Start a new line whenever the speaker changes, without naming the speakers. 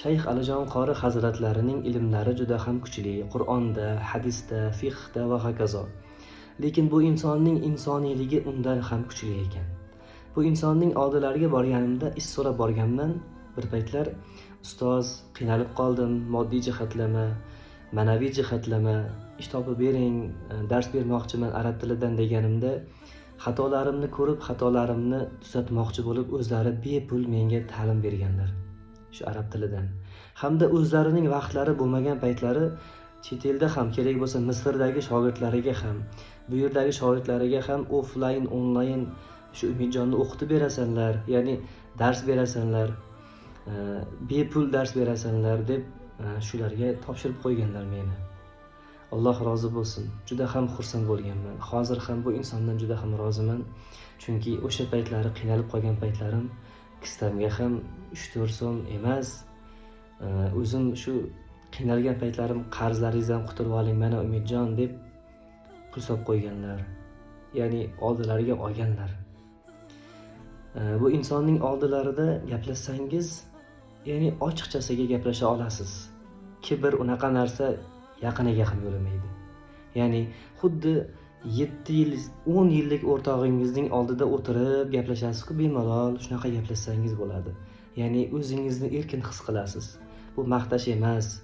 Shayx Alijon qori hazratlarining ilmlari juda ham kuchli, Qur'onda, hadisda, fiqhda va hokazo. Lekin bu insonning insoniyligi undan ham kuchli ekan. Bu insonning oldilariga borganimda ish so'rab borganman. Bir paytlar, ustoz, qiynalib qoldim, moddiy jihatlama, ma'naviy jihatlama, ish topib bering, dars bermoqchiman arab tilidan deganimda, xatolarimni ko'rib, xatolarimni tuzatmoqchi bo'lib, o'zlari bepul menga ta'lim berganlar shu arab tilidan. Hamda o'zlarining vaqtlari bo'lmagan paytlari chet elda ham, kerak bo'lsa Misrdagi shogirdlariga ham, bu yerdagi shogirdlariga ham offlayn, onlayn shu Umidjonni o'qitib berasanlar, ya'ni dars berasanlar, bepul dars berasanlar deb shularga topshirib qo'yganlar meni. Alloh rozi bo'lsin. Juda ham xursand bo'lganman. Hozir ham bu insondan juda ham roziman. Chunki o'sha paytlari qiynalib qolgan paytlarim kistamga ham 3-4 so'm emas, o'zim shu qiynalgan paytlarim qarzlaringizdan qutulib oling mana Umidjon deb pul solib qo'yganlar. Ya'ni oldilariga olganlar. Bu insonning oldilarida gaplashsangiz, ya'ni ochiqchasiga gaplasha olasiz. Kibr unaqa narsa yaqiniga ham yo'lamaydi. Ya'ni xuddi 7 yil, 10 yillik o'rtog'ingizning oldida o'tirib gaplashasiz-ku, bemalol shunaqa gaplashsangiz bo'ladi. Ya'ni o'zingizni erkin his qilasiz. Bu maqtash emas.